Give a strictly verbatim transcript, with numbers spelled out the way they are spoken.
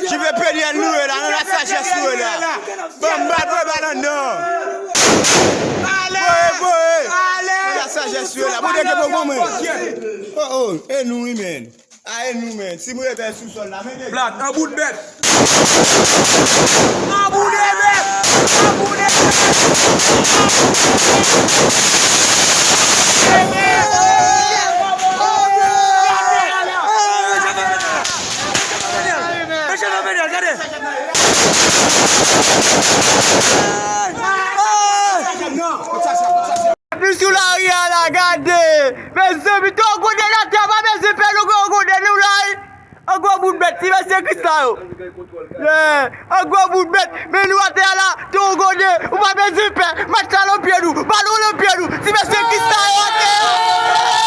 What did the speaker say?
Ki pe pedi an nou ye la, nan la sajès nou ye la. Ban m bat vre ba nan nan. Voye, voye. Nan la sajès nou ye la. Boude ke bon mwen. Oh, oh, e nou wi, men. A, e nou, men. Si mwen rete sou sòl la, men. Plat, an bout bèt. An bout bèt. An bout bèt. Pi sou lari a la, gade. Mezanmi, te w gode la, te w pa bezwen pè nou, gwo gode nou la. An gwo bout bèt, ti mesye Kris la yo. An gwo bout bèt, men nou atè a la, te w gode, ou pa bezwen pè. Match la nan pye nou, balon nan pye nou, ti mesye Kris la yo atè a.